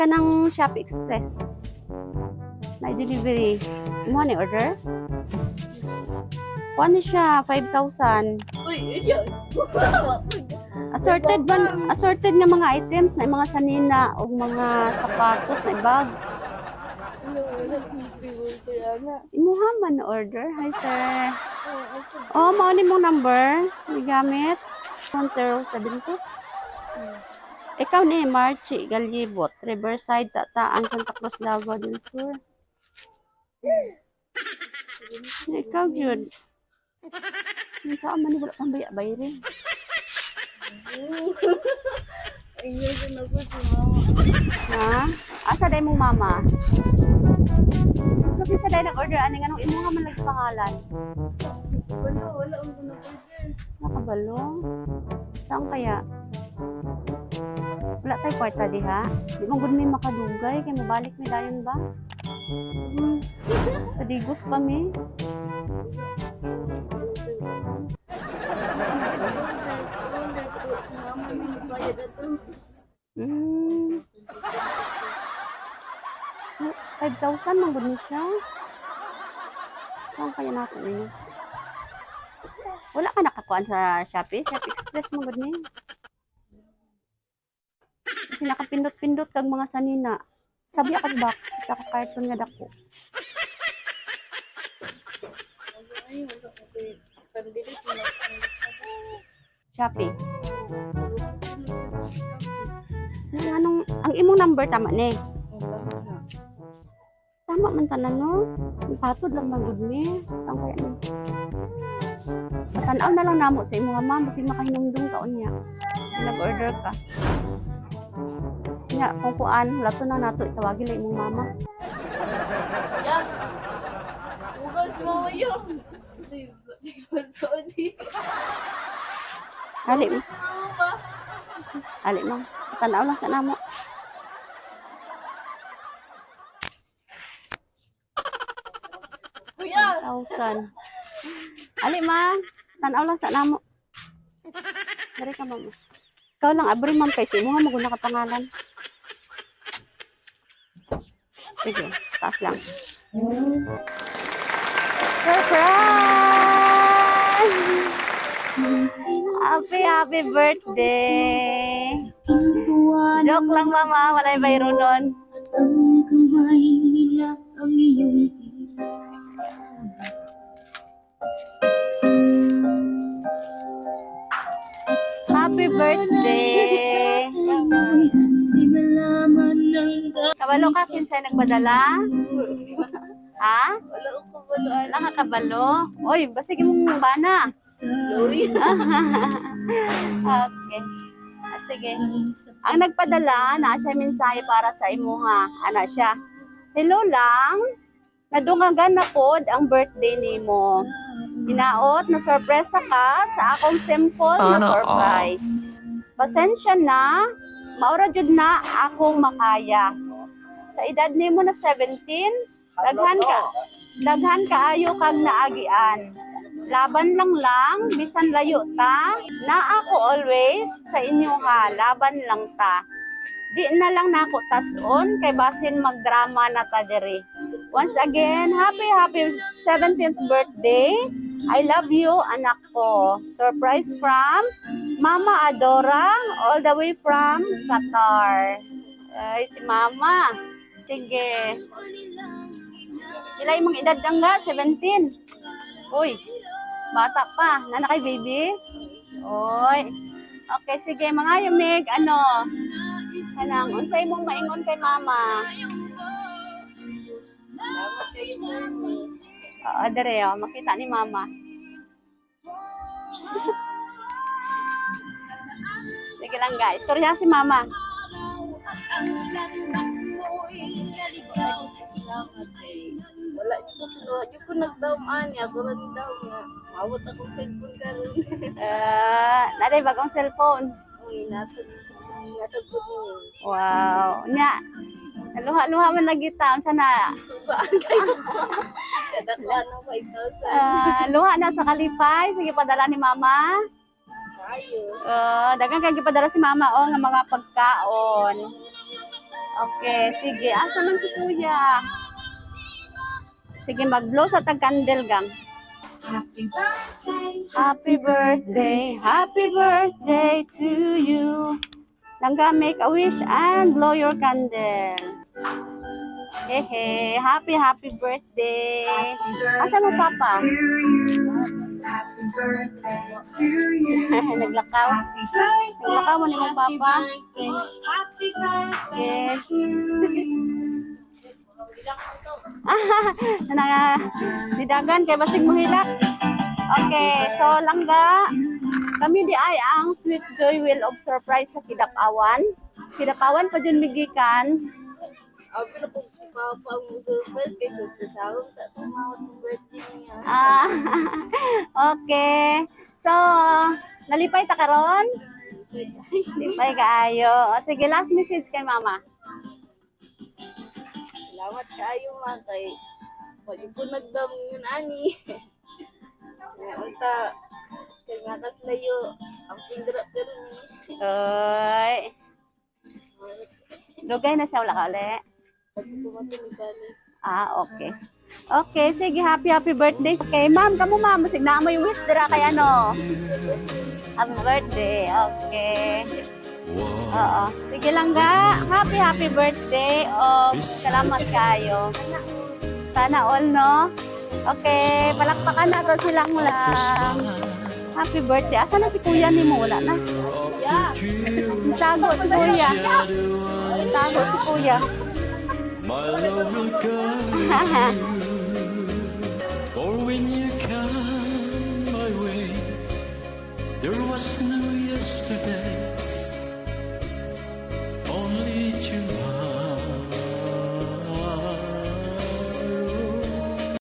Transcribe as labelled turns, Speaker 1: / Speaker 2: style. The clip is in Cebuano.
Speaker 1: Kanang Shopee Express. Na delivery. Mo ni order? Kuan ni siya 5,000.
Speaker 2: Uy, yes.
Speaker 1: Assorted man, assorted nga mga items na mga sanina og mga sapatos na bags.
Speaker 2: Wala akong pre-order, ana.
Speaker 1: Imuha man na order. Hi, sir. Oh, mao ni mong number. Gigamit 1072. Ikaw ni Marchi Gallibot, Riverside, Tataan, Santa Cruz, Davao del Sur. Ikaw gyud. Saan man ni wala pang baya-bayri.
Speaker 2: Ay, yun ako si mama.
Speaker 1: Ha? Asa day mong mama? Bakit sa day nag-order ani nganong imo nga man lagi pangalan?
Speaker 2: Wala, wala akong order.
Speaker 1: Nakabalo. Saan kaya? Wala tay kwarta diha. Di man gud mi makadugay kay mobalik mi dayon ba? Sa Digos pa mi.
Speaker 2: Mama, may nagbayad ato.
Speaker 1: 5,000 man gud ni siya. Saan kaya nato ninyo? Wala ka nakakuan sa Shopee? Shopee Express man gud ni. Kasi nakapindot-pindot kag mga sanina. Sabi ako box sa karton nga dako.
Speaker 2: Ay, wala ko kay pandilit mo na.
Speaker 1: Shopee. Ang anong ang imong number tama ni? Tama man tanan no. Patod lang man gud ni. Saan kaya ni? Patanaw na lang namo sa imong ma'am basig makahinumdum ka unya. Nag-order ka. Nya kung kuan lato na nato itawagin lang imong mama.
Speaker 2: Ya. Huwag si mama yun. Di
Speaker 1: Ali,
Speaker 2: si mama ba?
Speaker 1: ali ma'am. Tanaw lang sa namo.
Speaker 2: Kuya!
Speaker 1: 1,000. Ali ma'am, tanaw lang sa namo. Dari ka ma'am. Ikaw lang abri ma'am kay sa imo nga maguna ka pangalan. Sige, taas lang. Surprise! Happy, happy birthday! Joke lang mama, walay bayro nun.
Speaker 3: Ang kamay nila ang iyong
Speaker 1: Happy birthday!
Speaker 3: Di malaman ng
Speaker 1: Kabalo ka, kinsay nagpadala? Ha?
Speaker 2: Wala ko kabalo.
Speaker 1: Wala ka kabalo? Oy, basig mong bana.
Speaker 2: Uy.
Speaker 1: Okay. Ah, sige. Ang nagpadala, naa siya mensahe para sa imuha. Ana siya. Hello lang. Nadungagan na pod ang birthday nimo. Hinaot na sorpresa ka sa akong simple na
Speaker 4: Sana all.
Speaker 1: surprise. Pasensya na, maura jud na akong makaya. Sa edad nimo na 17, daghan ka daghan kaayo kag naagian. Laban lang lang, bisan layo ta, naa ako always sa inyo ha, laban lang ta. Di na lang nako tas-on kay basin magdrama na ta diri. Once again, happy happy 17th birthday. I love you, anak ko. Surprise from Mama Adora, all the way from Qatar. Ay, si Mama. Sige. Ila imong edad ang nga? 17. Uy, bata pa. Nana kay baby? Uy. Okay, sige. Mga yumig, ano? Kanang, unsay mong maingon kay mama?
Speaker 2: Salamat kayo, Mami.
Speaker 1: Oo, dire, oh, makita ni mama. Sige lang guys. Sorry ha si mama.
Speaker 2: Salamat kay. Wala niyo ko sinuha. Niyo ko nagdamaan niya. Ako lang daw nga. Mawat akong cellphone karon.
Speaker 1: Naday bagong cellphone.
Speaker 2: Uy, natag. Natag ko niyo.
Speaker 1: Wow. Nya. Luha-luha man lagi ta. Unsa na?
Speaker 2: Tubaan kayo. Kadakuan ng 5,000.
Speaker 1: Ah, luha na sa kalipay. Sige padala ni mama.
Speaker 2: Tayo.
Speaker 1: Daghang kay gipadala si mama oh nga mga pagkaon. Okay, sige. Asa man si kuya? Sige, mag-blow sa tag candle gang.
Speaker 3: Happy birthday.
Speaker 1: Happy birthday, happy birthday to you. Langga, make a wish and blow your candle. Hehe, happy, happy birthday. Asa mo, papa?
Speaker 3: To you. Happy birthday to you.
Speaker 1: Naglakaw.
Speaker 3: Happy birthday.
Speaker 1: Naglakaw mo ni mong
Speaker 3: Happy
Speaker 1: papa.
Speaker 3: birthday. Happy birthday
Speaker 1: Yes.
Speaker 3: to you.
Speaker 1: Na nidagan kay basig mohilak. Okay, so langga, kami di ay ang Sweet Joy Wheel of Surprise sa Kidapawan. Kidapawan pa jud migikan.
Speaker 2: Abi na po si Papa ang surprise kay surprise ako. Ta tumawat ang birthday niya.
Speaker 1: Ah, okay. So, nalipay ta karon? Lipay kaayo. O, sige, last message kay mama.
Speaker 2: Salamat kaayo ma kay wala ko nagdam yun ani. Nga unta kay ngakas layo ang pindra pero ni.
Speaker 1: Oy. Dugay na siya, wala ka uli.
Speaker 2: Pagkumati ni bali.
Speaker 1: Ah, okay. Okay, sige, happy happy birthday. Okay, ma'am, kamo ma'am, basig naa mo yung wish dira kay ano. Happy birthday. Okay. Oo. Sige lang ga. Happy happy birthday. Oh, salamat kayo. Sana all, no? Okay, palakpakan na to silang lang. Happy birthday. Asa na si kuya ni mo? Wala na.
Speaker 2: Yeah.
Speaker 1: Tago si kuya. Tago si kuya.
Speaker 4: My love will guide you. For when you come my way, there was no yesterday.